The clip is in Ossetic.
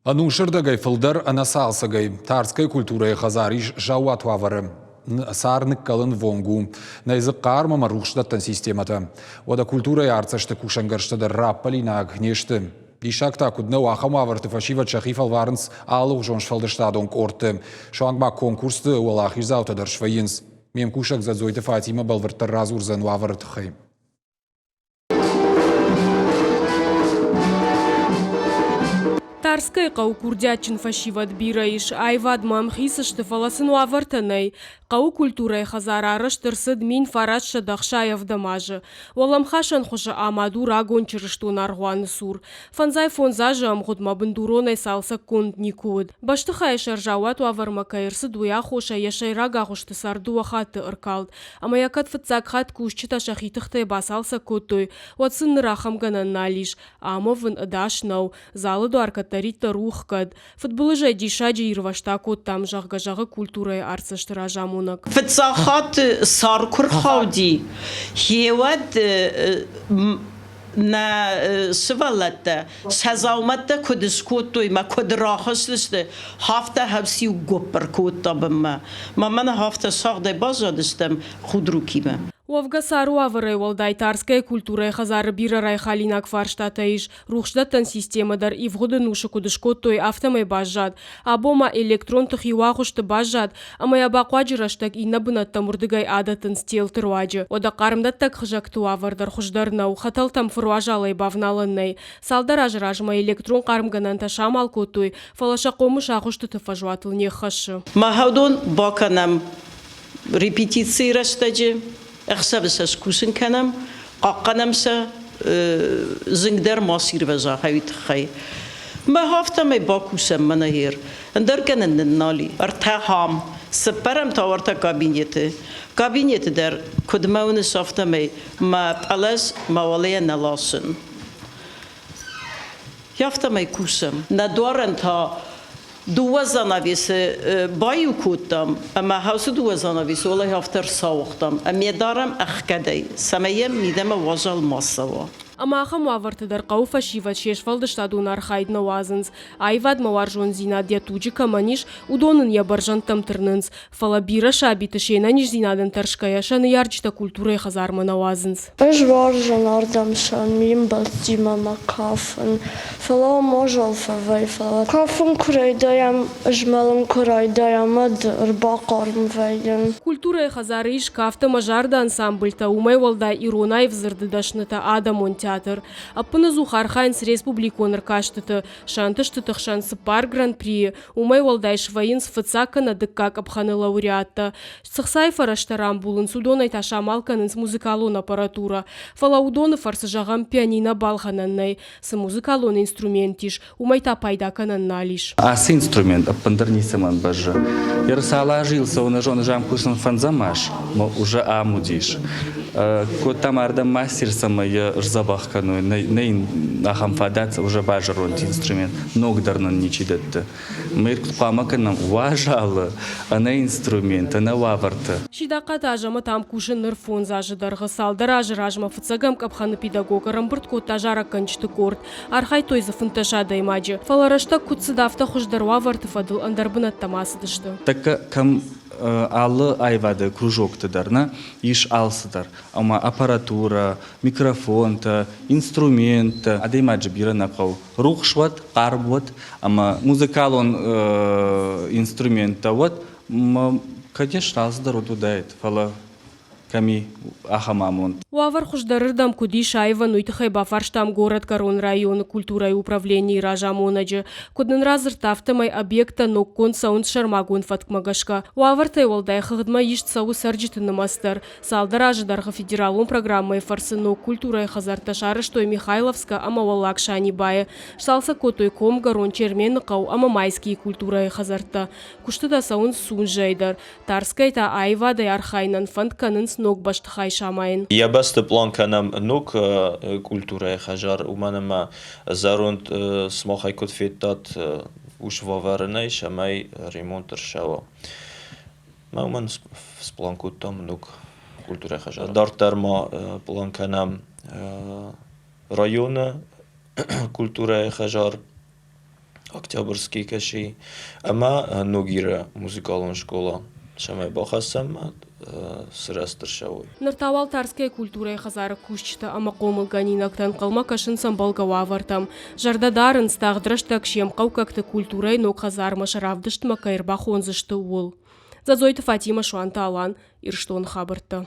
Ӕнусырдӕгӕй фылдӕр ӕнӕцалцӕгӕй Тарскӕйы культурӕйы хӕдзар ис заууат уавӕры. Цар ныккӕлынвонг у. Нӕй дзы хъарм ӕмӕ рухсдӕттӕн системӕтӕ. Уӕдӕ культурӕйы артдзӕсты кусӕнгӕрзтӕ дӕр раппӕлинаг не сты. Диссаг та куыд нӕу, ахӕм уавӕрты фӕсивӕд сӕхи фӕлварынц алыгъуызон сфӕлдыстадон къордты. Суанг ма конкурсты уӕлахиздзаутӕ дӕр свӕййынц. Ме мкусӕг Дзӕдзойты Фатимӕ бӕлвырддӕр радзурдзӕн уавӕры тыххӕй. Тарскӕйы хъӕуы курдиатджын фӕсивӕд бирӕ ис, аивадмӕ ӕмхиц сты, фӕлӕ сын уавӕртӕ нӕй. Хъӕуы культурӕйы хӕдзар арӕзт ӕрцыд 1967 азы. Уӕлӕмхасӕн хуызы амад у рагон чырыстон аргъуаны цур. Фӕндзай фондз азы ӕмгъуыдмӕ бындуронӕй цалцӕггонд никуы уыд. Бӕстыхайы сӕрзауат уавӕрмӕ кӕй ӕрцыд, уый аххосӕй йӕ сӕйраг агъуысты сӕр дыууӕ хатты ӕркалд. Ӕмӕ йӕ кӕд фыццаг хатт кусджытӕ сӕхи тыхтӕй бацалцӕг кодтой, уӕд сын ныр ахӕм гӕнӕн нал ис. Амовын ӕдас нӕу, залы дуар кӕддӕриддӕр у хгӕд. Фыдбылызӕй диссаджы ирвӕзт акодтам, зӕгъгӕ, зӕгъы культурӕйы артдзӕсты разамонӕг. Фыццаг хатт цар куы рхауди, гъеуӕд нӕ сывӕллӕттӕ сӕ дзаумӕттӕ куыд скодтой мӕ куыд рахызтысты, афтӕ хӕфс-иу гуыпп ӕркодта бынмӕ. Мӕ мӕнӕ афтӕ сагъдӕй баззадыстӕм худрукимӕ. Уӕвгӕ цары уавӕрӕй уӕлдай Тарскӕйы культурӕйы хӕдзары бирӕ райхалинаг фарстатӕ ис. Рухсдӕттӕн системӕ дӕр ивгъуыды нусы куыд скодтой, афтӕмӕй баззад. Абон ма электрон тых иу агъуысты баззад, ӕмӕ йӕ бахъуаджы рӕстӕг иннӕ бынӕттӕм уырдыгӕй адӕттынц телты руаджы. Уӕдӕ хъармдӕттӕг хызӕгты уавӕр дӕр хуыздӕр нӕу, хӕтӕлтӕм фыруазалӕй бавналӕн нӕй. Цалдӕр азы размӕ электрон хъармгӕнӕнтӕ самал кодтой, фӕлӕ сӕ хъомыс агъуыстыты фӕзуатыл не ххӕссы. Махӕудон бакӕнӕм репетицийы рӕстӕджы, ӕхсӕвы сӕ скусын кӕнӕм, хъахъхъӕнӕм сӕ, зынг дӕр ма сирвӕза уый тыххӕй. Мах афтӕмӕй бакусӕм мӕнӕ гъер. Ӕндӕр гӕнӕн нын нал и. Ӕртӕ хам, цыппӕрӕм та уӕртӕ кабинеты. Кабинеты дӕр, куыд мӕ уыныс, афтӕмӕй мӕ пъӕлӕз мӕ уӕлейӕ нӕ ласын. Афтӕмӕй кусӕм. Нӕ дуарӕн та дыууӕ занавесы баиу кодтам, ӕмӕ хаусы дыууӕ занавесы уӕлӕй афтӕ ӕрцауыгътам, ӕмӕ дарӕм ӕхгӕдӕй, цӕмӕй йӕм мидӕмӕ уазал ма цӕуа. Ӕмӕ ахӕм уавӕрты дӕр хъӕуы фӕсивӕд се сфӕлдыстадон архайд нӕ уадзынц. Аивадмӕ уарзондзинад йӕ туджы кӕмӕн ис, уыдон ын йӕ бӕрзӕндтӕм тырнынц. Фӕлӕ бирӕ сабиты се нӕниздзинадӕн тӕрсгӕйӕ сӕ ныййарджытӕ культурӕйы хӕдзармӕ нӕ уадзынц. Ӕз уарзын ардӕм сӕ ме мбӕлттимӕ мӕ кафын, фӕлӕ уым уазал фӕвӕййы, фӕлӕ кафын куы райдайӕм, змӕлын куы райдайӕм, уӕд ӕрбахъарм вӕййын. Культурӕйы хӕдзары ис кафт ӕмӕ зарды ансамблтӕ, уымӕй уӕлдай ирон аив дзырды дӕснытӕ, адӕмон театр. Ӕппынӕдзух архайынц республикон ӕркастыты, сӕ ӕнтыстыты хсӕн цыппар гран-прийы, Уымӕй уӕлдай свӕййынц фыццаг кӕнӕ дыккаг къӕпхӕны лауреаттӕ. Цы хцайы фӕрӕзтӕ рамбулынц, уыдонӕй та самал кӕнынц музыкалон аппаратурӕ. Фӕлӕ уыдоны фӕрцы, зӕгъӕм, пианино балхӕнӕн нӕй. Цы музыкалон инструмент ис, уымӕй та пайда кӕнӕн нал ис. Ацы инструмент ӕппындӕр ницӕмӕн бӕззы. Ерысалы азы цӕуы нӕ зоны зам кусын фӕндзӕм аз, ма уже ам уыдис. Кодтам ардӕм мастер, цӕмӕй йӕ сдзӕбӕх кӕной. Нӕ йын ахӕм фадат уже базӕронд инструмент. Ног дӕр нын ничи дӕтты. Мы куыд хъуамӕ кӕнӕм уазалы, ӕнӕ инструмент, ӕнӕ уавӕрты. Сидахъаты Азӕмӕт ам кусы ныр фондз азы дӕргъы. Цалдӕр азы размӕ фыццӕгӕм къӕпхӕны педагог ӕрӕмбырд кодта зарӕггӕнджыты къорд. Архайдтой дзы 15 адӕймаджы. Фӕлӕ рӕстӕг куыд цыд, афтӕ хуыздӕр уавӕрты фӕдыл ӕндӕр бынӕттӕм ацыдысты. Тӕккӕ кӕм алы аивады кружокты дӕр нӕ ис алцыдӕр. Ӕмӕ аппаратурӕ, микрофонтӕ, инструменттӕ. Адӕймаджы бирӕ нӕ хъӕуы. Рухс уӕд, хъарм уӕд ӕмӕ музыкалон инструменттӕ уӕд, конечно, алцыдӕр уыд уыдаид, фӕлӕ кӕм и ахӕм амонд. Уавӕр хуыздӕрырдӕм куыд ис аивӕн, уый тыххӕй бафарстам горӕтгӕрон районы культурӕйы управленийы разамонӕджы. Куыд нын радзырдта, афтӕмӕй объекттӕ ноггонд цӕуынц сӕрмагонд фӕткмӕ гӕсгӕ. Уавӕртӕй уӕлдай хыгъдмӕ ист цӕуы цӕрджыты нымӕц дӕр. Цалдӕр азы дӕргъы федералон программӕйы фӕрцы ног культурӕйы хӕдзӕрттӕ сарӕзтой Михайловскӕ ӕмӕ Уӕллаг Санибайы, сцалцӕг кодтой Комгӕрон, Чермены хъӕу ӕмӕ Майскийы культурӕйы хӕдзӕрттӕ. Куыстытӕ цӕуынц Сунжӕйы дӕр. Тарскӕй та аивадӕй архайынӕн фӕнд кӕнынц ног бӕстыхай самайын. Йӕ бӕсты пълан кӕнӕм ног культурӕйы хӕдзар, уымӕн ӕмӕ зӕронд сымахӕй куыд федтат, ус уавӕры нӕй, цӕмӕй ремонт ӕрцӕуа. Мӕ уымӕн сплан кодтам ног культурӕйы хӕдзар. Дарддӕр ма план кӕнӕм районы культурӕйы хӕдзар. Октябрьский кӕси ӕмӕ Ногиры музыкалон скъола. Цӕмӕй бахӕссӕм сырӕзт ӕрцӕуой. Ныр та уал Тарскӕйы культурӕйы хӕдзары кусджытӕ ӕмӕ хъомылгӕнинӕгтӕ ӕнхъӕлмӕ кӕсынц ӕмбӕлгӕ уавӕртӕм. Зӕрдӕ дарынц, тагъд рӕстӕг се мхъӕуккӕгты культурӕйы ног хӕдзармӕ сӕ равдыстмӕ кӕй ӕрбахондзысты, ууыл. Дзӕдзойты Фатимӕ, Суанты Алан, Ирыстоны хабӕрттӕ.